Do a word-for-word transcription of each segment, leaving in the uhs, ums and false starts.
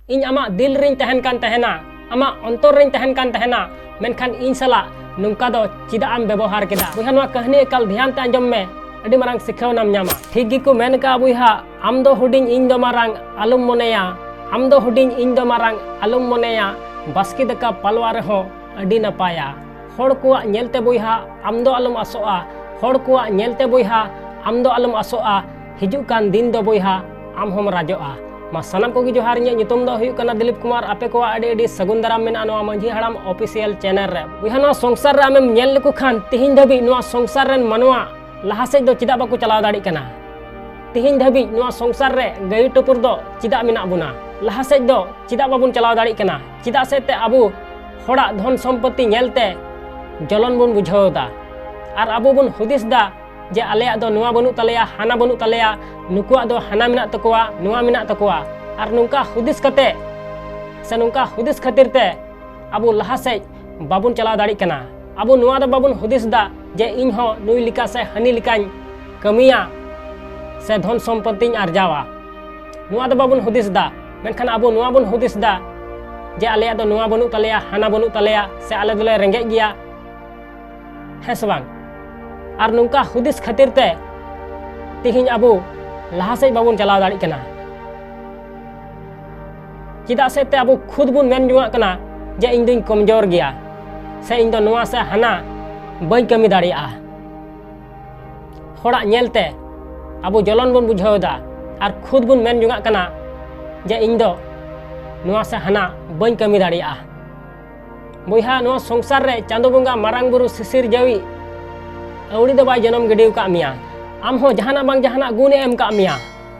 ᱤᱧ ᱟᱢᱟᱜ ᱫᱤᱞ ᱨᱤᱧ ᱛᱟᱦᱮᱱ ᱠᱟᱱ ᱛᱟᱦᱮᱱᱟ, ᱟᱢᱟᱜ ᱚᱱᱛᱚᱨ ᱨᱤᱧ ᱛᱟᱦᱮᱱ ᱠᱟᱱ ᱛᱟᱦᱮᱱᱟ, ᱢᱮᱱᱠᱷᱟᱱ ᱤᱧ ᱥᱟᱞᱟᱜ ᱱᱚᱝᱠᱟ ᱫᱚ ᱪᱮᱫᱟᱜ ᱮᱢ ᱵᱮᱵᱚᱦᱟᱨ ᱠᱮᱫᱟ? ᱵᱚᱭᱦᱟ, ᱱᱚᱣᱟ ᱠᱟᱹᱦᱱᱤ ᱮᱠᱟᱞ ᱫᱷᱮᱭᱟᱱ ᱛᱮ ᱟᱸᱡᱚᱢ ᱢᱮ, ᱟᱹᱰᱤ ᱢᱟᱨᱟᱝ ᱥᱤᱠᱷᱟᱹᱣᱱᱟᱢ ᱧᱟᱢᱟ᱾ ᱴᱷᱤᱠ ᱜᱮᱠᱚ ᱢᱮᱱ ᱠᱟᱜᱼᱟ ᱵᱚᱭᱦᱟ, ᱟᱢ ᱫᱚ ᱦᱩᱰᱤᱧ ᱤᱧ ᱫᱚ ᱢᱟᱨᱟᱝ ᱟᱞᱚᱢ ᱢᱚᱱᱮᱭᱟ, ᱟᱢ ᱫᱚ ᱦᱩᱰᱤᱧ ᱤᱧ ᱫᱚ ᱢᱟᱨᱟᱝ ᱟᱞᱚᱢ ᱢᱚᱱᱮᱭᱟ, ᱵᱟᱥᱠᱮ ᱫᱟᱠᱟ ᱯᱟᱞᱣᱟ ᱨᱮᱦᱚᱸ ᱟᱹᱰᱤ ᱱᱟᱯᱟᱭᱟ᱾ ᱦᱚᱲ ᱠᱚᱣᱟᱜ ᱧᱮᱞᱛᱮ ᱵᱚᱭᱦᱟ ᱟᱢ ᱫᱚ ᱟᱞᱚᱢ ᱟᱥᱚᱜᱼᱟ, ᱦᱚᱲ ᱠᱚᱣᱟᱜ ᱧᱮᱞᱛᱮ ᱵᱚᱭᱦᱟ ᱟᱢ ᱫᱚ ᱟᱞᱚᱢ ᱟᱥᱚᱜᱼᱟ, ᱦᱤᱡᱩᱜ ᱠᱟᱱ ᱫᱤᱱ ᱫᱚ ᱵᱚᱭᱦᱟ ᱟᱢ ᱦᱚᱸᱢ ᱨᱟᱡᱚᱜᱼᱟ᱾ ᱢᱟ ᱥᱟᱱᱟᱢ ᱠᱚᱜᱮ ᱡᱚᱦᱟᱨ, ᱤᱧᱟᱹᱜ ᱧᱩᱛᱩᱢ ᱫᱚ ᱦᱩᱭᱩᱜ ᱠᱟᱱᱟ ᱫᱤᱞᱤᱯ ᱠᱩᱢᱟᱨ᱾ ᱟᱯᱮ ᱠᱚᱣᱟᱜ ᱟᱹᱰᱤ ᱟᱹᱰᱤ ᱥᱟᱹᱜᱩᱱ ᱫᱟᱨᱟᱢ ᱢᱮᱱᱟᱜᱼᱟ ᱱᱚᱣᱟ ᱢᱟᱹᱡᱷᱤ ᱦᱟᱲᱟᱢ ᱚᱯᱷᱤᱥᱤᱭᱟᱞ ᱪᱮᱱᱮᱞ ᱨᱮ᱾ ᱵᱚᱭᱦᱟ, ᱱᱚᱣᱟ ᱥᱚᱝᱥᱟᱨ ᱨᱮ ᱟᱢᱮᱢ ᱧᱮᱞ ᱞᱮᱠᱚ ᱠᱷᱟᱱ ᱛᱤᱦᱤᱧ ᱫᱷᱟᱹᱵᱤᱡ ᱱᱚᱣᱟ ᱥᱚᱝᱥᱟᱨ ᱨᱮᱱ ᱢᱟᱱᱣᱟ ᱞᱟᱦᱟ ᱥᱮᱫ ᱫᱚ ᱪᱮᱫᱟᱜ ᱵᱟᱠᱚ ᱪᱟᱞᱟᱣ ᱫᱟᱲᱮᱭᱟᱜ ᱠᱟᱱᱟ? ᱛᱤᱦᱤᱧ ᱫᱷᱟᱹᱵᱤᱡ ᱱᱚᱣᱟ ᱥᱚᱝᱥᱟᱨ ᱨᱮ ᱜᱟᱹᱭ ᱴᱩᱯᱩᱨ ᱫᱚ ᱪᱮᱫᱟᱜ ᱢᱮᱱᱟᱜ ᱵᱚᱱᱟ? ᱞᱟᱦᱟ ᱥᱮᱫ ᱫᱚ ᱪᱮᱫᱟᱜ ᱵᱟᱵᱚᱱ ᱪᱟᱞᱟᱣ ᱫᱟᱲᱮᱭᱟᱜ ᱠᱟᱱᱟ? ᱪᱮᱫᱟᱜ ᱥᱮ ᱛᱮ ᱟᱵᱚ ᱦᱚᱲᱟᱜ ᱫᱷᱚᱱ ᱥᱚᱢᱯᱚᱛᱤ ᱧᱮᱞᱛᱮ ᱡᱚᱞᱚᱱ ᱵᱚᱱ ᱵᱩᱡᱷᱟᱹᱣ ᱮᱫᱟ᱾ ᱟᱨ ᱟᱵᱚ ᱵᱚᱱ ᱦᱩᱫᱤᱥ ᱮᱫᱟ ᱡᱮ ᱟᱞᱮᱭᱟᱜ ᱫᱚ ᱱᱚᱣᱟ ᱵᱟᱹᱱᱩᱜ ᱛᱟᱞᱮᱭᱟ, ᱦᱟᱱᱟ ᱵᱟᱹᱱᱩᱜ ᱛᱟᱞᱮᱭᱟ, ᱱᱩᱠᱩᱣᱟᱜ ᱫᱚ ᱦᱟᱱᱟ ᱢᱮᱱᱟᱜ ᱛᱟᱠᱚᱣᱟ, ᱱᱚᱣᱟ ᱢᱮᱱᱟᱜ ᱛᱟᱠᱚᱣᱟ᱾ ᱟᱨ ᱱᱚᱝᱠᱟ ᱦᱩᱫᱤᱥ ᱠᱟᱛᱮ ᱥᱮ ᱱᱚᱝᱠᱟ ᱦᱩᱫᱤᱥ ᱠᱷᱟᱹᱛᱤᱨ ᱛᱮ ᱟᱵᱚ ᱞᱟᱦᱟ ᱥᱮᱫ ᱵᱟᱵᱚᱱ ᱪᱟᱞᱟᱣ ᱫᱟᱲᱮᱭᱟᱜ ᱠᱟᱱᱟ᱾ ᱟᱵᱚ ᱱᱚᱣᱟ ᱫᱚ ᱵᱟᱵᱚᱱ ᱦᱩᱫᱤᱥ ᱮᱫᱟ ᱡᱮ ᱤᱧ ᱦᱚᱸ ᱱᱩᱭ ᱞᱮᱠᱟ ᱥᱮ ᱦᱟᱹᱱᱤ ᱞᱮᱠᱟᱧ ᱠᱟᱹᱢᱤᱭᱟ ᱥᱮ ᱫᱷᱚᱱ ᱥᱚᱢᱯᱚᱛᱤᱧ ᱟᱨᱡᱟᱣᱟ᱾ ᱱᱚᱣᱟ ᱫᱚ ᱵᱟᱵᱚᱱ ᱦᱩᱫᱤᱥ ᱮᱫᱟ, ᱢᱮᱱᱠᱷᱟᱱ ᱟᱵᱚ ᱱᱚᱣᱟ ᱵᱚᱱ ᱦᱩᱫᱤᱥ ᱮᱫᱟ ᱡᱮ ᱟᱞᱮᱭᱟᱜ ᱫᱚ ᱱᱚᱣᱟ ᱵᱟᱹᱱᱩᱜ ᱛᱟᱞᱮᱭᱟ, ᱦᱟᱱᱟ ᱵᱟᱹᱱᱩᱜ ᱛᱟᱞᱮᱭᱟ, ᱥᱮ ᱟᱞᱮ ᱫᱚᱞᱮ ᱨᱮᱸᱜᱮᱡ ᱜᱮᱭᱟ, ᱦᱮᱸ ᱥᱮ ᱵᱟᱝ? ᱟᱨ ᱱᱚᱝᱠᱟ ᱦᱩᱫᱤᱥ ᱠᱷᱟᱹᱛᱤᱨ ᱛᱮ ᱛᱮᱦᱮᱧ ᱟᱵᱚ ᱞᱟᱦᱟ ᱥᱮᱫ ᱵᱟᱵᱚᱱ ᱪᱟᱞᱟᱣ ᱫᱟᱲᱮᱭᱟᱜ ᱠᱟᱱᱟ᱾ ᱪᱮᱫᱟᱜ ᱥᱮ ᱛᱮ ᱟᱵᱚ ᱠᱷᱩᱫ ᱵᱚᱱ ᱢᱮᱱ ᱡᱚᱝᱟᱜ ᱠᱟᱱᱟ ᱡᱮ ᱤᱧ ᱫᱚᱧ ᱠᱚᱢᱡᱳᱨ ᱜᱮᱭᱟ, ᱥᱮ ᱤᱧ ᱫᱚ ᱱᱚᱣᱟ ᱥᱮ ᱦᱟᱱᱟ ᱵᱟᱹᱧ ᱠᱟᱹᱢᱤ ᱫᱟᱲᱮᱭᱟᱜᱼᱟ᱾ ᱦᱚᱲᱟᱜ ᱧᱮᱞᱛᱮ ᱟᱵᱚ ᱡᱚᱞᱚᱱ ᱵᱚᱱ ᱵᱩᱡᱷᱟᱹᱣ ᱮᱫᱟ ᱟᱨ ᱠᱷᱩᱫ ᱵᱚᱱ ᱢᱮᱱ ᱡᱚᱝᱟᱜ ᱠᱟᱱᱟ ᱡᱮ ᱤᱧ ᱫᱚ ᱱᱚᱣᱟ ᱥᱮ ᱦᱟᱱᱟ ᱵᱟᱹᱧ ᱠᱟᱹᱢᱤ ᱫᱟᱲᱮᱭᱟᱜᱼᱟ᱾ ᱵᱚᱭᱦᱟ, ᱱᱚᱣᱟ ᱥᱚᱝᱥᱟᱨ ᱨᱮ ᱪᱟᱸᱫᱳ ᱵᱚᱸᱜᱟ, ᱢᱟᱨᱟᱝ ᱵᱩᱨᱩ, ᱥᱤᱥᱤᱨ ᱡᱟᱹᱣᱤᱡ ᱟᱹᱣᱲᱤ ᱫᱚ ᱵᱟᱭ ᱡᱚᱱᱚᱢ ᱜᱤᱰᱤ ᱟᱠᱟᱫ ᱢᱮᱭᱟ᱾ ᱟᱢ ᱦᱚᱸ ᱡᱟᱦᱟᱱᱟᱜ ᱵᱟᱝ ᱡᱟᱦᱟᱱᱟᱜ ᱜᱩᱱᱮ ᱮᱢ ᱟᱠᱟᱫ ᱢᱮᱭᱟ᱾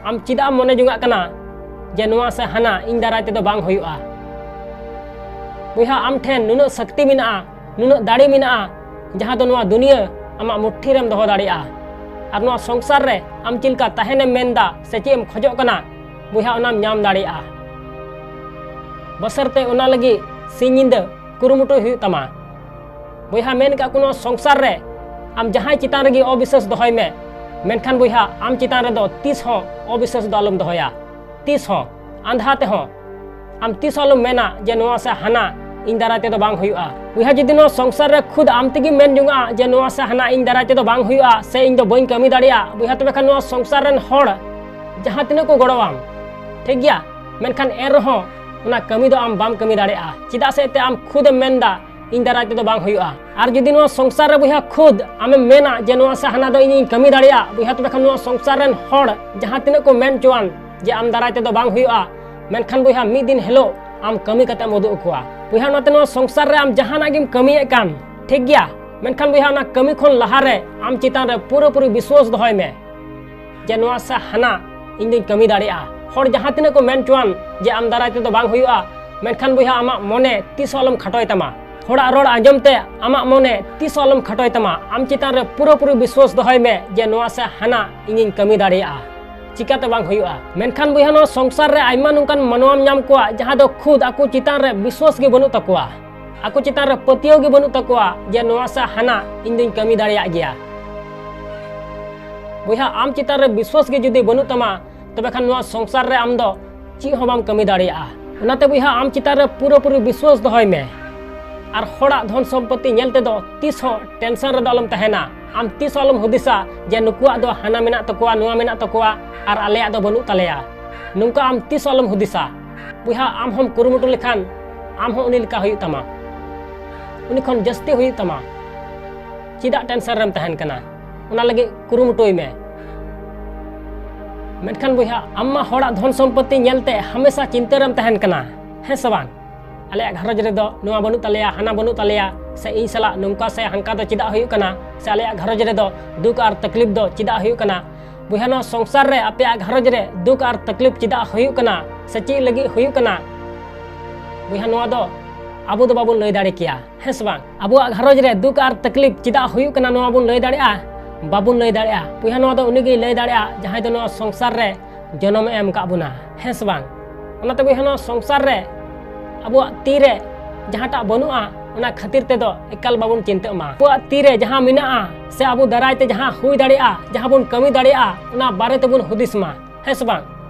ᱟᱢ ᱪᱮᱫᱟᱜ ᱮᱢ ᱢᱚᱱᱮ ᱡᱚᱝᱟᱜ ᱠᱟᱱᱟ ᱡᱮ ᱱᱚᱣᱟ ᱥᱮ ᱦᱟᱱᱟ ᱤᱧ ᱫᱟᱨᱟᱭ ᱛᱮᱫᱚ ᱵᱟᱝ ᱦᱩᱭᱩᱜᱼᱟ? ᱵᱚᱭᱦᱟ, ᱟᱢ ᱴᱷᱮᱱ ᱱᱩᱱᱟᱹᱜ ᱥᱚᱠᱛᱤ ᱢᱮᱱᱟᱜᱼᱟ, ᱱᱩᱱᱟᱹᱜ ᱫᱟᱲᱮ ᱢᱮᱱᱟᱜᱼᱟ, ᱡᱟᱦᱟᱸ ᱫᱚ ᱱᱚᱣᱟ ᱫᱩᱱᱤᱭᱟᱹ ᱟᱢᱟᱜ ᱢᱩᱴᱷᱤ ᱨᱮᱢ ᱫᱚᱦᱚ ᱫᱟᱲᱮᱭᱟᱜᱼᱟ᱾ ᱟᱨ ᱱᱚᱣᱟ ᱥᱚᱝᱥᱟᱨ ᱨᱮ ᱟᱢ ᱪᱮᱫ ᱞᱮᱠᱟ ᱛᱟᱦᱮᱱᱮᱢ ᱢᱮᱱᱫᱟ ᱥᱮ ᱪᱮᱫ ᱮᱢ ᱠᱷᱚᱡᱚᱜ ᱠᱟᱱᱟ, ᱵᱚᱭᱦᱟ, ᱚᱱᱟᱢ ᱧᱟᱢ ᱫᱟᱲᱮᱭᱟᱜᱼᱟ᱾ ᱵᱚᱥᱮᱨ ᱛᱮ ᱚᱱᱟ ᱞᱟᱹᱜᱤᱫ ᱥᱤᱧ ᱧᱤᱫᱟᱹ ᱠᱩᱨᱩᱢᱩᱴᱩᱭ ᱦᱩᱭᱩᱜ ᱛᱟᱢᱟ᱾ ᱵᱚᱭᱦᱟ, ᱢᱮᱱ ᱠᱟᱜ ᱠᱚ, ᱱᱚᱣᱟ ᱥᱚᱝᱥᱟᱨ ᱨᱮ ᱟᱢ ᱡᱟᱦᱟᱸᱭ ᱪᱮᱛᱟᱱ ᱨᱮᱜᱮ ᱚᱵᱤᱥᱥᱟᱹᱥ ᱫᱚᱦᱚᱭ ᱢᱮ, ᱢᱮᱱᱠᱷᱟᱱ ᱵᱚᱭᱦᱟ, ᱟᱢ ᱪᱮᱛᱟᱱ ᱨᱮᱫᱚ ᱛᱤᱥ ᱦᱚᱸ ᱚᱵᱤᱥᱥᱟᱹᱥ ᱫᱚ ᱟᱞᱚᱢ ᱫᱚᱦᱚᱭᱟ, ᱛᱤᱥ ᱦᱚᱸ, ᱟᱸᱫᱷᱟ ᱛᱮᱦᱚᱸ᱾ ᱟᱢ ᱛᱤᱥ ᱦᱚᱸ ᱟᱞᱚᱢ ᱢᱮᱱᱟ ᱡᱮ ᱱᱚᱣᱟ ᱥᱮ ᱦᱟᱱᱟ ᱤᱧ ᱫᱟᱨᱟᱭ ᱛᱮᱫᱚ ᱵᱟᱝ ᱦᱩᱭᱩᱜᱼᱟ᱾ ᱵᱚᱭᱦᱟ, ᱡᱩᱫᱤ ᱱᱚᱣᱟ ᱥᱚᱝᱥᱟᱨ ᱨᱮ ᱠᱷᱩᱫ ᱟᱢ ᱛᱮᱜᱮᱢ ᱢᱮᱱ ᱡᱚᱝᱟᱜᱼᱟ ᱡᱮ ᱱᱚᱣᱟ ᱥᱮ ᱦᱟᱱᱟ ᱤᱧ ᱫᱟᱨᱟᱭ ᱛᱮᱫᱚ ᱵᱟᱝ ᱦᱩᱭᱩᱜᱼᱟ ᱥᱮ ᱤᱧ ᱫᱚ ᱵᱟᱹᱧ ᱠᱟᱹᱢᱤ ᱫᱟᱲᱮᱭᱟᱜᱼᱟ, ᱵᱚᱭᱦᱟ, ᱛᱚᱵᱮ ᱠᱷᱟᱱ ᱱᱚᱣᱟ ᱥᱚᱝᱥᱟᱨ ᱨᱮᱱ ᱦᱚᱲ ᱡᱟᱦᱟᱸ ᱛᱤᱱᱟᱹᱜ ᱠᱚ ᱜᱚᱲᱚᱣᱟᱢ, ᱴᱷᱤᱠ ᱜᱮᱭᱟ, ᱢᱮᱱᱠᱷᱟᱱ ᱮᱱ ᱨᱮᱦᱚᱸ ᱚᱱᱟ ᱠᱟᱹᱢᱤ ᱫᱚ ᱟᱢ ᱵᱟᱢ ᱠᱟᱹᱢᱤ ᱫᱟᱲᱮᱭᱟᱜᱼᱟ᱾ ᱪᱮᱫᱟᱜ ᱥᱮ ᱮᱱᱛᱮ ᱟᱢ ᱠᱷᱩᱫ ᱮᱢ ᱢᱮᱱᱫᱟ ᱤᱧ ᱫᱟᱨᱟᱭ ᱛᱮᱫᱚ ᱵᱟᱝ ᱦᱩᱭᱩᱜᱼᱟ᱾ ᱟᱨ ᱡᱩᱫᱤ ᱱᱚᱣᱟ ᱥᱚᱝᱥᱟᱨ ᱨᱮ, ᱵᱚᱭᱦᱟ, ᱠᱷᱩᱫ ᱟᱢᱮᱢ ᱢᱮᱱᱟ ᱡᱮ ᱱᱚᱣᱟ ᱥᱮ ᱦᱟᱱᱟ ᱫᱚ ᱤᱧᱤᱧ ᱠᱟᱹᱢᱤ ᱫᱟᱲᱮᱭᱟᱜᱼᱟ, ᱵᱚᱭᱦᱟ, ᱛᱚᱵᱮ ᱠᱷᱟᱱ ᱱᱚᱣᱟ ᱥᱚᱝᱥᱟᱨ ᱨᱮᱱ ᱦᱚᱲ ᱡᱟᱦᱟᱸ ᱛᱤᱱᱟᱹᱜ ᱠᱚ ᱢᱮᱱ ᱦᱚᱪᱚᱣᱟᱱ ᱡᱮ ᱟᱢ ᱫᱟᱨᱟᱭ ᱛᱮᱫᱚ ᱵᱟᱝ ᱦᱩᱭᱩᱜᱼᱟ, ᱢᱮᱱᱠᱷᱟᱱ, ᱵᱚᱭᱦᱟ, ᱢᱤᱫ ᱫᱤᱱ ᱦᱤᱞᱳᱜ ᱟᱢ ᱠᱟᱹᱢᱤ ᱠᱟᱛᱮᱢ ᱩᱫᱩᱜ ᱟᱠᱚᱣᱟ᱾ ᱵᱚᱭᱦᱟ, ᱚᱱᱟᱛᱮ ᱱᱚᱣᱟ ᱥᱚᱝᱥᱟᱨ ᱨᱮ ᱟᱢ ᱡᱟᱦᱟᱱᱟᱜ ᱜᱮᱢ ᱠᱟᱹᱢᱤᱭᱮᱫ ᱠᱟᱱ, ᱴᱷᱤᱠ ᱜᱮᱭᱟ, ᱢᱮᱱᱠᱷᱟᱱ, ᱵᱚᱭᱦᱟ, ᱚᱱᱟ ᱠᱟᱹᱢᱤ ᱠᱷᱚᱱ ᱞᱟᱦᱟᱨᱮ ᱟᱢ ᱪᱮᱛᱟᱱ ᱨᱮ ᱯᱩᱨᱟᱹᱯᱩᱨᱤ ᱵᱤᱥᱣᱟᱥ ᱫᱚᱦᱚᱭ ᱢᱮ ᱡᱮ ᱱᱚᱣᱟ ᱥᱮ ᱦᱟᱱᱟ ᱤᱧ ᱫᱚᱧ ᱠᱟᱹᱢᱤ ᱫᱟᱲᱮᱭᱟᱜᱼᱟ᱾ ᱦᱚᱲ ᱡᱟᱦᱟᱸ ᱛᱤᱱᱟᱹᱜ ᱠᱚ ᱢᱮᱱ ᱦᱚᱪᱚᱣᱟᱱ ᱡᱮ ᱟᱢ ᱫᱟᱨᱟᱭ ᱛᱮᱫᱚ ᱵᱟᱝ ᱦᱩᱭᱩᱜᱼᱟ, ᱢᱮᱱᱠᱷᱟᱱ, ᱵᱚᱭᱦᱟ, ᱟᱢᱟᱜ ᱢᱚᱱᱮ ᱛᱤᱥ ᱦᱚᱸ ᱟᱞᱚᱢ ᱠᱷᱟᱴᱚᱭ ᱛᱟᱢᱟ᱾ ᱦᱚᱲᱟᱜ ᱨᱚᱲ ᱟᱸᱡᱚᱢ ᱛᱮ ᱟᱢᱟᱜ ᱢᱚᱱᱮ ᱛᱤᱥ ᱦᱚᱸ ᱟᱞᱚᱢ ᱠᱷᱟᱴᱚᱭ ᱛᱟᱢᱟ᱾ ᱟᱢ ᱪᱮᱛᱟᱱ ᱨᱮ ᱯᱩᱨᱟᱹᱯᱩᱨᱤ ᱵᱤᱥᱣᱟᱥ ᱫᱚᱦᱚᱭ ᱢᱮ ᱡᱮ ᱱᱚᱣᱟ ᱥᱮ ᱦᱟᱱᱟ ᱤᱧᱤᱧ ᱠᱟᱹᱢᱤ ᱫᱟᱲᱮᱭᱟᱜᱼᱟ᱾ ᱪᱤᱠᱟᱹᱛᱮ ᱵᱟᱝ ᱦᱩᱭᱩᱜᱼᱟ? ᱢᱮᱱᱠᱷᱟᱱ, ᱵᱚᱭᱦᱟ, ᱱᱚᱣᱟ ᱥᱚᱝᱥᱟᱨ ᱨᱮ ᱟᱭᱢᱟ ᱱᱚᱝᱠᱟᱱ ᱢᱟᱱᱣᱟᱢ ᱧᱟᱢ ᱠᱚᱣᱟ ᱡᱟᱦᱟᱸ ᱫᱚ ᱠᱷᱩᱫ ᱟᱠᱚ ᱪᱮᱛᱟᱱ ᱨᱮ ᱵᱤᱥᱣᱟᱥ ᱜᱮ ᱵᱟᱹᱱᱩᱜ ᱛᱟᱠᱚᱣᱟ, ᱟᱠᱚ ᱪᱮᱛᱟᱱ ᱨᱮ ᱯᱟᱹᱛᱭᱟᱹᱣ ᱜᱮ ᱵᱟᱹᱱᱩᱜ ᱛᱟᱠᱚᱣᱟ ᱡᱮ ᱱᱚᱣᱟ ᱥᱮ ᱦᱟᱱᱟ ᱤᱧ ᱫᱚᱧ ᱠᱟᱹᱢᱤ ᱫᱟᱲᱮᱭᱟᱜ ᱜᱮᱭᱟ᱾ ᱵᱚᱭᱦᱟ, ᱟᱢ ᱪᱮᱛᱟᱱ ᱨᱮ ᱵᱤᱥᱣᱟᱥ ᱜᱮ ᱡᱩᱫᱤ ᱵᱟᱹᱱᱩᱜ ᱛᱟᱢᱟ, ᱛᱚᱵᱮ ᱠᱷᱟᱱ ᱱᱚᱣᱟ ᱥᱚᱝᱥᱟᱨ ᱨᱮ ᱟᱢ ᱫᱚ ᱪᱮᱫ ᱦᱚᱸ ᱵᱟᱢ ᱠᱟᱹᱢᱤ ᱫᱟᱲᱮᱭᱟᱜᱼᱟ᱾ ᱚᱱᱟᱛᱮ, ᱵᱚᱭᱦᱟ, ᱟᱢ ᱪᱮᱛᱟᱱ ᱨᱮ ᱯᱩᱨᱟᱹᱯᱩᱨᱤ ᱵᱤᱥᱣᱟᱥ ᱫᱚᱦᱚᱭ ᱢᱮ᱾ ᱟᱨ ᱦᱚᱲᱟᱜ ᱫᱷᱚᱱ ᱥᱚᱢᱯᱚᱛᱤ ᱧᱮᱞ ᱛᱮᱫᱚ ᱛᱤᱥ ᱦᱚᱸ ᱴᱮᱱᱥᱚᱱ ᱨᱮᱫᱚ ᱟᱞᱚᱢ ᱛᱟᱦᱮᱱᱟ᱾ ᱟᱢ ᱛᱤᱥ ᱦᱚᱸ ᱟᱞᱚᱢ ᱦᱩᱫᱤᱥᱟ ᱡᱮ ᱱᱩᱠᱩᱣᱟᱜ ᱫᱚ ᱦᱟᱱᱟ ᱢᱮᱱᱟᱜ ᱛᱟᱠᱚᱣᱟ, ᱱᱚᱣᱟ ᱢᱮᱱᱟᱜ ᱛᱟᱠᱚᱣᱟ ᱟᱨ ᱟᱞᱮᱭᱟᱜ ᱫᱚ ᱵᱟᱹᱱᱩᱜ ᱛᱟᱞᱮᱭᱟ᱾ ᱱᱚᱝᱠᱟ ᱟᱢ ᱛᱤᱥ ᱦᱚᱸ ᱟᱞᱚᱢ ᱦᱩᱫᱤᱥᱟ᱾ ᱵᱚᱭᱦᱟ, ᱟᱢ ᱦᱚᱸᱢ ᱠᱩᱨᱩᱢᱩᱴᱩ ᱞᱮᱠᱷᱟᱱ ᱟᱢ ᱦᱚᱸ ᱩᱱᱤ ᱞᱮᱠᱟ ᱦᱩᱭᱩᱜ ᱛᱟᱢᱟ, ᱩᱱᱤ ᱠᱷᱚᱱ ᱡᱟᱹᱥᱛᱤ ᱦᱩᱭᱩᱜ ᱛᱟᱢᱟ᱾ ᱪᱮᱫᱟᱜ ᱴᱮᱱᱥᱚᱱ ᱨᱮᱢ ᱛᱟᱦᱮᱱ ᱠᱟᱱᱟ? ᱚᱱᱟ ᱞᱟᱹᱜᱤᱫ ᱠᱩᱨᱩᱢᱩᱴᱩᱭ ᱢᱮ᱾ ᱢᱮᱱᱠᱷᱟᱱ, ᱵᱚᱭᱦᱟ, ᱟᱢ ᱢᱟ ᱦᱚᱲᱟᱜ ᱫᱷᱚᱱ ᱥᱚᱢᱯᱚᱛᱤ ᱧᱮᱞᱛᱮ ᱦᱟᱢᱮᱥᱟ ᱪᱤᱱᱛᱟᱹ ᱨᱮᱢ ᱛᱟᱦᱮᱱ ᱠᱟᱱᱟ, ᱦᱮᱸ ᱥᱮ ᱵᱟᱝ? ᱟᱞᱮᱭᱟᱜ ᱜᱷᱟᱨᱚᱸᱡᱽ ᱨᱮᱫᱚ ᱱᱚᱣᱟ ᱵᱟᱹᱱᱩᱜ ᱛᱟᱞᱮᱭᱟ, ᱦᱟᱱᱟ ᱵᱟᱹᱱᱩᱜ ᱛᱟᱞᱮᱭᱟ, ᱥᱮ ᱤᱧ ᱥᱟᱞᱟᱜ ᱱᱚᱝᱠᱟ ᱥᱮ ᱦᱟᱱᱠᱟ ᱫᱚ ᱪᱮᱫᱟᱜ ᱦᱩᱭᱩᱜ ᱠᱟᱱᱟ, ᱥᱮ ᱟᱞᱮᱭᱟᱜ ᱜᱷᱟᱨᱚᱸᱡᱽ ᱨᱮᱫᱚ ᱫᱩᱠ ᱟᱨ ᱛᱟᱠᱞᱤᱯ ᱫᱚ ᱪᱮᱫᱟᱜ ᱦᱩᱭᱩᱜ ᱠᱟᱱᱟ? ᱵᱚᱭᱦᱟ, ᱱᱚᱣᱟ ᱥᱚᱝᱥᱟᱨ ᱨᱮ ᱟᱯᱮᱭᱟᱜ ᱜᱷᱟᱨᱚᱸᱡᱽ ᱨᱮ ᱫᱩᱠ ᱟᱨ ᱛᱟᱠᱞᱤᱯ ᱪᱮᱫᱟᱜ ᱦᱩᱭᱩᱜ ᱠᱟᱱᱟ, ᱥᱮ ᱪᱮᱫ ᱞᱟᱹᱜᱤᱫ ᱦᱩᱭᱩᱜ ᱠᱟᱱᱟ? ᱵᱚᱭᱦᱟ, ᱱᱚᱣᱟ ᱫᱚ ᱟᱵᱚ ᱫᱚ ᱵᱟᱵᱚᱱ ᱞᱟᱹᱭ ᱫᱟᱲᱮ ᱠᱮᱭᱟ, ᱦᱮᱸ ᱥᱮ ᱵᱟᱝ? ᱟᱵᱚᱣᱟᱜ ᱜᱷᱟᱨᱚᱸᱡᱽ ᱨᱮ ᱫᱩᱠ ᱟᱨ ᱛᱟᱠᱞᱤᱯ ᱪᱮᱫᱟᱜ ᱦᱩᱭᱩᱜ ᱠᱟᱱᱟ, ᱱᱚᱣᱟ ᱵᱚᱱ ᱞᱟᱹᱭ ᱫᱟᱲᱮᱭᱟᱜᱼᱟ? ᱵᱟᱵᱚᱱ ᱞᱟᱹᱭ ᱫᱟᱲᱮᱭᱟᱜᱼᱟ᱾ ᱵᱚᱭᱦᱟ, ᱱᱚᱣᱟ ᱫᱚ ᱩᱱᱤᱜᱮᱭ ᱞᱟᱹᱭ ᱫᱟᱲᱮᱭᱟᱜᱼᱟ, ᱡᱟᱦᱟᱸᱭ ᱫᱚ ᱱᱚᱣᱟ ᱥᱚᱝᱥᱟᱨ ᱨᱮ ᱡᱚᱱᱚᱢᱮ ᱮᱢ ᱟᱠᱟᱫ ᱵᱚᱱᱟ, ᱦᱮᱸ ᱥᱮ ᱵᱟᱝ? ᱚᱱᱟᱛᱮ, ᱵᱚᱭᱦᱟ, ᱱᱚᱣᱟ ᱥᱚᱝᱥᱟᱨ ᱨᱮ ᱟᱵᱚᱣᱟᱜ ᱛᱤᱨᱮ ᱡᱟᱦᱟᱸᱴᱟᱜ ᱵᱟᱹᱱᱩᱜᱼᱟ, ᱚᱱᱟ ᱠᱷᱟᱹᱛᱤᱨ ᱛᱮᱫᱚ ᱮᱠᱟᱞ ᱵᱟᱵᱚᱱ ᱪᱤᱱᱛᱟᱹᱜ ᱢᱟ᱾ ᱟᱵᱚᱣᱟᱜ ᱛᱤᱨᱮ ᱡᱟᱦᱟᱸ ᱢᱮᱱᱟᱜᱼᱟ, ᱥᱮ ᱟᱵᱚ ᱫᱟᱨᱟᱭ ᱛᱮ ᱡᱟᱦᱟᱸ ᱦᱩᱭ ᱫᱟᱲᱮᱭᱟᱜᱼᱟ, ᱡᱟᱦᱟᱸ ᱵᱚᱱ ᱠᱟᱹᱢᱤ ᱫᱟᱲᱮᱭᱟᱜᱼᱟ, ᱚᱱᱟ ᱵᱟᱨᱮ ᱛᱮᱵᱚᱱ ᱦᱩᱫᱤᱥ ᱢᱟ, ᱦᱮᱸ ᱥᱮ ᱵᱟᱝ?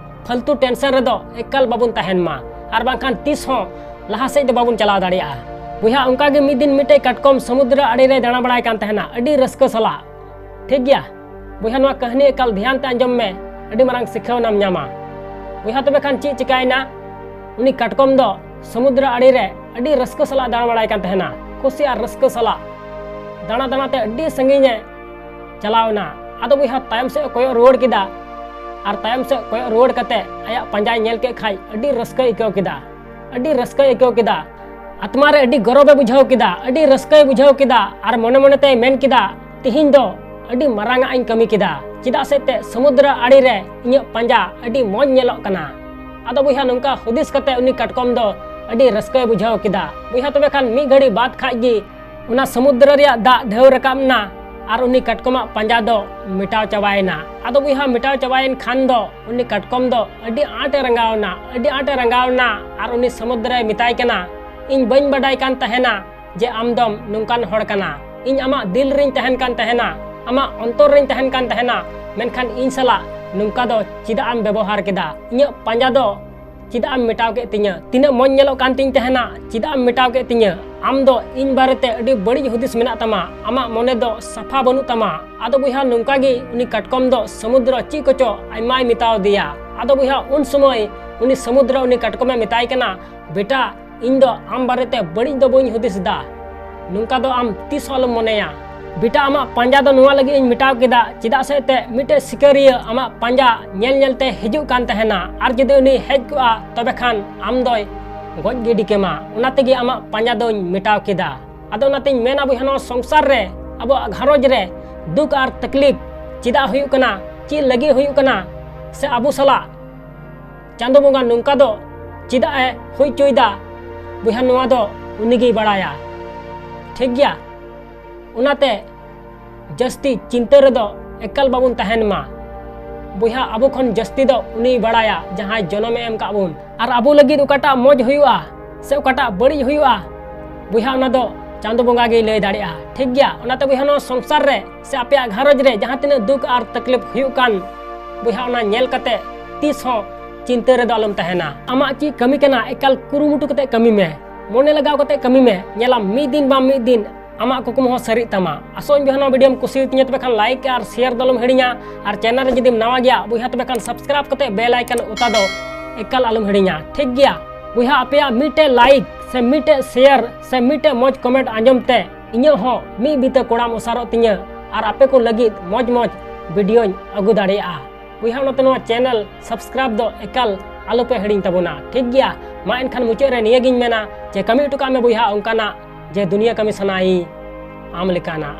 ᱯᱷᱟᱞᱛᱩ ᱴᱮᱱᱥᱚᱱ ᱨᱮᱫᱚ ᱮᱠᱟᱞ ᱵᱟᱵᱚᱱ ᱛᱟᱦᱮᱱ ᱢᱟ᱾ ᱟᱨ ᱵᱟᱝᱠᱷᱟᱱ ᱛᱤᱥ ᱦᱚᱸ ᱞᱟᱦᱟ ᱥᱮᱫ ᱫᱚ ᱵᱟᱵᱚᱱ ᱪᱟᱞᱟᱣ ᱫᱟᱲᱮᱭᱟᱜᱼᱟ᱾ ᱵᱚᱭᱦᱟ, ᱚᱱᱠᱟ ᱜᱮ ᱢᱤᱫ ᱫᱤᱱ ᱢᱤᱫᱴᱮᱡ ᱠᱟᱴᱠᱚᱢ ᱥᱚᱢᱩᱫᱨᱚ ᱟᱲᱮ ᱨᱮ ᱫᱟᱬᱟ ᱵᱟᱲᱟᱭ ᱠᱟᱱ ᱛᱟᱦᱮᱱᱟ ᱟᱹᱰᱤ ᱨᱟᱹᱥᱠᱟᱹ ᱥᱟᱞᱟᱜ᱾ ᱴᱷᱤᱠ ᱜᱮᱭᱟ ᱵᱚᱭᱦᱟ, ᱱᱚᱣᱟ ᱠᱟᱹᱦᱱᱤ ᱮᱠᱟᱞ ᱫᱷᱮᱭᱟᱱ ᱛᱮ ᱟᱸᱡᱚᱢ ᱢᱮ, ᱟᱹᱰᱤ ᱢᱟᱨᱟᱝ ᱥᱤᱠᱷᱟᱹᱣ ᱮᱢ ᱧᱟᱢᱟ᱾ ᱵᱚᱭᱦᱟ, ᱛᱚᱵᱮ ᱠᱷᱟᱱ ᱪᱮᱫ ᱪᱤᱠᱟᱭᱮᱱᱟ? ᱩᱱᱤ ᱠᱟᱴᱠᱚᱢ ᱫᱚ ᱥᱚᱢᱩᱫᱨᱚ ᱟᱲᱮ ᱨᱮ ᱟᱹᱰᱤ ᱨᱟᱹᱥᱠᱟᱹ ᱥᱟᱞᱟᱜ ᱫᱟᱬᱟ ᱵᱟᱲᱟᱭ ᱠᱟᱱ ᱛᱟᱦᱮᱱᱟ, ᱠᱩᱥᱤ ᱟᱨ ᱨᱟᱹᱥᱠᱟᱹ ᱥᱟᱞᱟᱜ ᱫᱟᱬᱟ ᱫᱟᱬᱟ ᱛᱮ ᱟᱹᱰᱤ ᱥᱟᱺᱜᱤᱧ ᱮ ᱪᱟᱞᱟᱣ ᱮᱱᱟ᱾ ᱟᱫᱚ ᱵᱚᱭᱦᱟ, ᱛᱟᱭᱚᱢ ᱥᱮᱫ ᱮ ᱠᱚᱭᱚᱜ ᱨᱩᱣᱟᱹᱲ ᱠᱮᱫᱟ᱾ ᱟᱨ ᱛᱟᱭᱚᱢ ᱥᱮᱫ ᱠᱚᱭᱚᱜ ᱨᱩᱣᱟᱹᱲ ᱠᱟᱛᱮ ᱟᱭᱟᱜ ᱯᱟᱸᱡᱟᱭ ᱧᱮᱞ ᱠᱮᱫ ᱠᱷᱟᱡ ᱟᱹᱰᱤ ᱨᱟᱹᱥᱠᱟᱹᱭ ᱟᱹᱭᱠᱟᱹᱣ ᱠᱮᱫᱟ, ᱟᱹᱰᱤ ᱨᱟᱹᱥᱠᱟᱹᱭ ᱟᱹᱭᱠᱟᱹᱣ ᱠᱮᱫᱟ᱾ ᱟᱛᱢᱟ ᱨᱮ ᱟᱹᱰᱤ ᱜᱚᱨᱚᱵ ᱮ ᱵᱩᱡᱷᱟᱹᱣ ᱠᱮᱫᱟ, ᱟᱹᱰᱤ ᱨᱟᱹᱥᱠᱟᱹᱭ ᱵᱩᱡᱷᱟᱹᱣ ᱠᱮᱫᱟ᱾ ᱟᱨ ᱢᱚᱱᱮ ᱢᱚᱱᱮ ᱛᱮᱭ ᱢᱮᱱ ᱠᱮᱫᱟ, "ᱛᱤᱦᱤᱧ ᱫᱚ ᱟᱹᱰᱤ ᱢᱟᱨᱟᱝ ᱟᱜ ᱤᱧ ᱠᱟᱹᱢᱤ ᱠᱮᱫᱟ, ᱪᱮᱫᱟᱜ ᱥᱮ ᱛᱮ ᱥᱚᱢᱩᱫᱨᱚ ᱟᱲᱮ ᱨᱮ ᱤᱧᱟᱹᱜ ᱯᱟᱸᱡᱟ ᱟᱹᱰᱤ ᱢᱚᱡᱽ ᱧᱮᱞᱚᱜ ᱠᱟᱱᱟ᱾" ᱟᱫᱚ ᱵᱚᱭᱦᱟ, ᱱᱚᱝᱠᱟ ᱦᱩᱫᱤᱥ ᱠᱟᱛᱮ ᱩᱱᱤ ᱠᱟᱴᱠᱚᱢ ᱫᱚ ᱟᱹᱰᱤ ᱨᱟᱹᱥᱠᱟᱹᱭ ᱵᱩᱡᱷᱟᱹᱣ ᱠᱮᱫᱟ᱾ ᱵᱚᱭᱦᱟ, ᱛᱚᱵᱮ ᱠᱷᱟᱱ ᱢᱤᱫ ᱜᱷᱟᱹᱲᱤ ᱵᱟᱫ ᱠᱷᱟᱡ ᱜᱮ ᱚᱱᱟ ᱥᱚᱢᱩᱫᱨᱚ ᱨᱮᱭᱟᱜ ᱫᱟᱜ ᱰᱷᱮᱣ ᱨᱟᱠᱟᱵ ᱮᱱᱟ ᱟᱨ ᱩᱱᱤ ᱠᱟᱴᱠᱚᱢᱟᱜ ᱯᱟᱸᱡᱟ ᱫᱚ ᱢᱮᱴᱟᱣ ᱪᱟᱵᱟᱭᱮᱱᱟ᱾ ᱟᱫᱚ ᱵᱚᱭᱦᱟ, ᱢᱮᱴᱟᱣ ᱪᱟᱵᱟᱭᱮᱱ ᱠᱷᱟᱱ ᱫᱚ ᱩᱱᱤ ᱠᱟᱴᱠᱚᱢ ᱫᱚ ᱟᱹᱰᱤ ᱟᱸᱴ ᱮ ᱨᱟᱸᱜᱟᱣ ᱮᱱᱟ, ᱟᱹᱰᱤ ᱟᱸᱴ ᱮ ᱨᱟᱸᱜᱟᱣ ᱮᱱᱟ᱾ ᱟᱨ ᱩᱱᱤ ᱥᱚᱢᱩᱫᱨᱚᱭ ᱢᱮᱛᱟᱭ ᱠᱟᱱᱟ, "ᱤᱧ ᱵᱟᱹᱧ ᱵᱟᱰᱟᱭ ᱠᱟᱱ ᱛᱟᱦᱮᱱᱟ ᱡᱮ ᱟᱢ ᱫᱚᱢ ᱱᱚᱝᱠᱟᱱ ᱦᱚᱲ ᱠᱟᱱᱟ᱾ ᱤᱧ ᱟᱢᱟᱜ ᱫᱤᱞ ᱨᱤᱧ ᱛᱟᱦᱮᱱ ᱠᱟᱱ ᱛᱟᱦᱮᱱᱟ, ᱟᱢᱟᱜ ᱚᱱᱛᱚᱨ ᱨᱤᱧ ᱛᱟᱦᱮᱱ ᱠᱟᱱ ᱛᱟᱦᱮᱱᱟ, ᱢᱮᱱᱠᱷᱟᱱ ᱤᱧ ᱥᱟᱞᱟᱜ ᱱᱚᱝᱠᱟ ᱫᱚ ᱪᱮᱫᱟᱜ ᱮᱢ ᱵᱮᱵᱚᱦᱟᱨ ᱠᱮᱫᱟ? ᱤᱧᱟᱹᱜ ᱯᱟᱸᱡᱟ ᱫᱚ ᱪᱮᱫᱟᱜ ᱮᱢ ᱢᱮᱴᱟᱣ ᱠᱮᱫ ᱛᱤᱧᱟᱹ? ᱛᱤᱱᱟᱹᱜ ᱢᱚᱡᱽ ᱧᱮᱞᱚᱜ ᱠᱟᱱ ᱛᱤᱧ ᱛᱟᱦᱮᱱᱟ, ᱪᱮᱫᱟᱜ ᱮᱢ ᱢᱮᱴᱟᱣ ᱠᱮᱫ ᱛᱤᱧᱟᱹ? ᱟᱢ ᱫᱚ ᱤᱧ ᱵᱟᱨᱮᱛᱮ ᱟᱹᱰᱤ ᱵᱟᱹᱲᱤᱡ ᱦᱩᱫᱤᱥ ᱢᱮᱱᱟᱜ ᱛᱟᱢᱟ, ᱟᱢᱟᱜ ᱢᱚᱱᱮ ᱫᱚ ᱥᱟᱯᱷᱟ ᱵᱟᱹᱱᱩᱜ ᱛᱟᱢᱟ᱾" ᱟᱫᱚ ᱵᱚᱭᱦᱟ, ᱱᱚᱝᱠᱟ ᱜᱮ ᱩᱱᱤ ᱠᱟᱴᱠᱚᱢ ᱫᱚ ᱥᱚᱢᱩᱫᱨᱚ ᱪᱮᱫ ᱠᱚᱪᱚ ᱟᱭᱢᱟᱭ ᱢᱮᱛᱟᱣ ᱫᱮᱭᱟ᱾ ᱟᱫᱚ ᱵᱚᱭᱦᱟ, ᱩᱱ ᱥᱚᱢᱚᱭ ᱩᱱᱤ ᱥᱚᱢᱩᱫᱨᱚ ᱩᱱᱤ ᱠᱟᱴᱠᱚᱢᱮ ᱢᱮᱛᱟᱭ ᱠᱟᱱᱟ, "ᱵᱮᱴᱟ, ᱤᱧ ᱫᱚ ᱟᱢ ᱵᱟᱨᱮᱛᱮ ᱵᱟᱹᱲᱤᱡ ᱫᱚ ᱵᱟᱹᱧ ᱦᱩᱫᱤᱥ ᱮᱫᱟ, ᱱᱚᱝᱠᱟ ᱫᱚ ᱟᱢ ᱛᱤᱥ ᱦᱚᱸ ᱟᱞᱚᱢ ᱢᱚᱱᱮᱭᱟ᱾ ᱵᱮᱴᱟ, ᱟᱢᱟᱜ ᱯᱟᱸᱡᱟ ᱫᱚ ᱱᱚᱣᱟ ᱞᱟᱹᱜᱤᱫ ᱤᱧ ᱢᱮᱴᱟᱣ ᱠᱮᱫᱟ, ᱪᱮᱫᱟᱜ ᱥᱮ ᱮᱱᱛᱮᱫ ᱢᱤᱫᱴᱮᱡ ᱥᱤᱠᱟᱹᱨᱤᱭᱟᱹ ᱟᱢᱟᱜ ᱯᱟᱸᱡᱟ ᱧᱮᱞ ᱧᱮᱞ ᱛᱮ ᱦᱤᱡᱩᱜ ᱠᱟᱱ ᱛᱟᱦᱮᱱᱟ, ᱟᱨ ᱡᱩᱫᱤ ᱩᱱᱤ ᱦᱮᱡ ᱠᱚᱜᱼᱟ, ᱛᱚᱵᱮ ᱠᱷᱟᱱ ᱟᱢ ᱫᱚᱭ ᱜᱚᱡ ᱜᱤᱰᱤ ᱠᱮᱢᱟ᱾ ᱚᱱᱟ ᱛᱮᱜᱮ ᱟᱢᱟᱜ ᱯᱟᱸᱡᱟ ᱫᱚᱧ ᱢᱮᱴᱟᱣ ᱠᱮᱫᱟ᱾" ᱟᱫᱚ ᱚᱱᱟᱛᱤᱧ ᱢᱮᱱᱟ ᱵᱚᱭᱦᱟ, ᱱᱚᱣᱟ ᱥᱚᱝᱥᱟᱨ ᱨᱮ, ᱟᱵᱚᱣᱟᱜ ᱜᱷᱟᱨᱚᱸᱡᱽ ᱨᱮ ᱫᱩᱠ ᱟᱨ ᱛᱟᱠᱞᱤᱯ ᱪᱮᱫᱟᱜ ᱦᱩᱭᱩᱜ ᱠᱟᱱᱟ, ᱪᱮᱫ ᱞᱟᱹᱜᱤᱫ ᱦᱩᱭᱩᱜ ᱠᱟᱱᱟ, ᱥᱮ ᱟᱵᱚ ᱥᱟᱞᱟᱜ ᱪᱟᱸᱫᱚ ᱵᱚᱸᱜᱟ ᱱᱚᱝᱠᱟ ᱫᱚ ᱪᱮᱫᱟᱜ ᱮ ᱦᱩᱭ ᱦᱚᱪᱚᱭᱮᱫᱟ? ᱵᱚᱭᱦᱟ, ᱱᱚᱣᱟ ᱫᱚ ᱩᱱᱤᱜᱮᱭ ᱵᱟᱲᱟᱭᱟ᱾ ᱴᱷᱤᱠ ᱜᱮᱭᱟ? ᱚᱱᱟᱛᱮ ᱡᱟᱹᱥᱛᱤ ᱪᱤᱱᱛᱟᱹ ᱨᱮᱫᱚ ᱮᱠᱟᱞ ᱵᱟᱵᱚᱱ ᱛᱟᱦᱮᱱ ᱢᱟ᱾ ᱵᱚᱭᱦᱟ, ᱟᱵᱚ ᱠᱷᱚᱱ ᱡᱟᱹᱥᱛᱤ ᱫᱚ ᱩᱱᱤᱭ ᱵᱟᱲᱟᱭᱟ, ᱡᱟᱦᱟᱸᱭ ᱡᱚᱱᱚᱢᱮ ᱮᱢ ᱠᱟᱜ ᱵᱚᱱ᱾ ᱟᱨ ᱟᱵᱚ ᱞᱟᱹᱜᱤᱫ ᱚᱠᱟᱴᱟᱜ ᱢᱚᱡᱽ ᱦᱩᱭᱩᱜᱼᱟ ᱥᱮ ᱚᱠᱟᱴᱟᱜ ᱵᱟᱹᱲᱤᱡ ᱦᱩᱭᱩᱜᱼᱟ, ᱵᱚᱭᱦᱟ, ᱚᱱᱟ ᱫᱚ ᱪᱟᱸᱫᱚ ᱵᱚᱸᱜᱟ ᱜᱮᱭ ᱞᱟᱹᱭ ᱫᱟᱲᱮᱭᱟᱜᱼᱟ᱾ ᱴᱷᱤᱠ ᱜᱮᱭᱟ? ᱚᱱᱟᱛᱮ ᱵᱚᱭᱦᱟ, ᱱᱚᱣᱟ ᱥᱚᱝᱥᱟᱨ ᱨᱮ ᱥᱮ ᱟᱯᱮᱭᱟᱜ ᱜᱷᱟᱨᱚᱸᱡᱽ ᱨᱮ ᱡᱟᱦᱟᱸ ᱛᱤᱱᱟᱹᱜ ᱫᱩᱠ ᱟᱨ ᱛᱟᱠᱞᱤᱯ ᱦᱩᱭᱩᱜ ᱠᱟᱱ, ᱵᱚᱭᱦᱟ, ᱚᱱᱟ ᱧᱮᱞ ᱠᱟᱛᱮ ᱛᱤᱥ ᱦᱚᱸ ᱪᱤᱱᱛᱟᱹ ᱨᱮᱫᱚ ᱟᱞᱚᱢ ᱛᱟᱦᱮᱱᱟ᱾ ᱟᱢᱟᱜ ᱪᱮᱫ ᱠᱟᱹᱢᱤ ᱠᱟᱱᱟ, ᱮᱠᱟᱞ ᱠᱩᱨᱩᱢᱩᱴᱩ ᱠᱟᱛᱮ ᱠᱟᱹᱢᱤ ᱢᱮ, ᱢᱚᱱᱮ ᱞᱟᱜᱟᱣ ᱠᱟᱛᱮ ᱠᱟᱹᱢᱤ ᱢᱮ᱾ ᱧᱮᱞᱟᱢ, ᱢᱤᱫ ᱫᱤᱱ ᱵᱟᱝ ᱢᱤᱫ ᱫᱤᱱ ᱟᱢᱟᱜ ᱠᱩᱠᱢᱩ ᱦᱚᱸ ᱥᱟᱹᱨᱤᱜ ᱛᱟᱢᱟ᱾ ᱟᱥᱚᱜ ᱟᱹᱧ ᱵᱚᱭᱦᱟ, ᱱᱚᱣᱟ ᱵᱷᱤᱰᱤᱭᱳᱢ ᱠᱩᱥᱤ ᱛᱤᱧᱟᱹ, ᱛᱚᱵᱮ ᱠᱷᱟᱱ ᱞᱟᱭᱤᱠ ᱟᱨ ᱥᱮᱭᱟᱨ ᱫᱚ ᱟᱞᱚᱢ ᱦᱤᱲᱤᱧᱟ᱾ ᱟᱨ ᱪᱮᱱᱮᱞ ᱨᱮ ᱡᱩᱫᱤᱢ ᱱᱟᱣᱟ ᱜᱮᱭᱟ ᱵᱚᱭᱦᱟ, ᱛᱚᱵᱮ ᱠᱷᱟᱱ ᱥᱟᱵᱥᱠᱨᱟᱭᱤᱵ ᱠᱟᱛᱮ ᱵᱮᱞ ᱟᱭᱠᱚᱱ ᱚᱛᱟ ᱫᱚ ᱮᱠᱟᱞ ᱟᱞᱚᱢ ᱦᱤᱲᱤᱧᱟ, ᱴᱷᱤᱠ ᱜᱮᱭᱟ? ᱵᱚᱭᱦᱟ, ᱟᱯᱮᱭᱟᱜ ᱢᱤᱫᱴᱮᱡ ᱞᱟᱭᱤᱠ ᱥᱮ ᱢᱤᱫᱴᱮᱡ ᱥᱮᱭᱟᱨ ᱥᱮ ᱢᱤᱫᱴᱮᱡ ᱢᱚᱡᱽ ᱠᱚᱢᱮᱱᱴ ᱟᱸᱡᱚᱢ ᱛᱮ ᱤᱧᱟᱹᱜ ᱦᱚᱸ ᱢᱤᱫ ᱵᱤᱛᱟᱹ ᱠᱚᱲᱟᱢ ᱚᱥᱟᱨᱚᱜ ᱛᱤᱧᱟᱹ ᱟᱨ ᱟᱯᱮ ᱠᱚ ᱞᱟᱹᱜᱤᱫ ᱢᱚᱡᱽ ᱢᱚᱡᱽ ᱵᱷᱤᱰᱤᱭᱳᱧ ᱟᱹᱜᱩ ᱫᱟᱲᱮᱭᱟᱜᱼᱟ᱾ ᱵᱚᱭᱦᱟ, ᱚᱱᱟᱛᱮ ᱱᱚᱣᱟ ᱪᱮᱱᱮᱞ ᱥᱟᱵᱥᱠᱨᱟᱭᱤᱵ ᱫᱚ ᱮᱠᱟᱞ ᱟᱞᱚᱯᱮ ᱦᱤᱲᱤᱧ ᱛᱟᱵᱚᱱᱟ, ᱴᱷᱤᱠ ᱜᱮᱭᱟ? ᱢᱟ ᱮᱱᱠᱷᱟᱱ ᱢᱩᱪᱟᱹᱫ ᱨᱮ ᱱᱤᱭᱟᱹᱜᱤᱧ ᱢᱮᱱᱟ ᱡᱮ ᱠᱟᱹᱢᱤ ᱦᱚᱴᱚ ᱠᱟᱜ ᱢᱮ ᱵᱚᱭᱦᱟ ᱚᱱᱠᱟᱱᱟᱜ ᱡᱮ ᱫᱩᱱᱤᱭᱟᱹ ᱠᱟᱹᱢᱤ ᱥᱟᱱᱟᱭᱤᱧ ᱟᱢ ᱞᱮᱠᱟᱱᱟᱜ᱾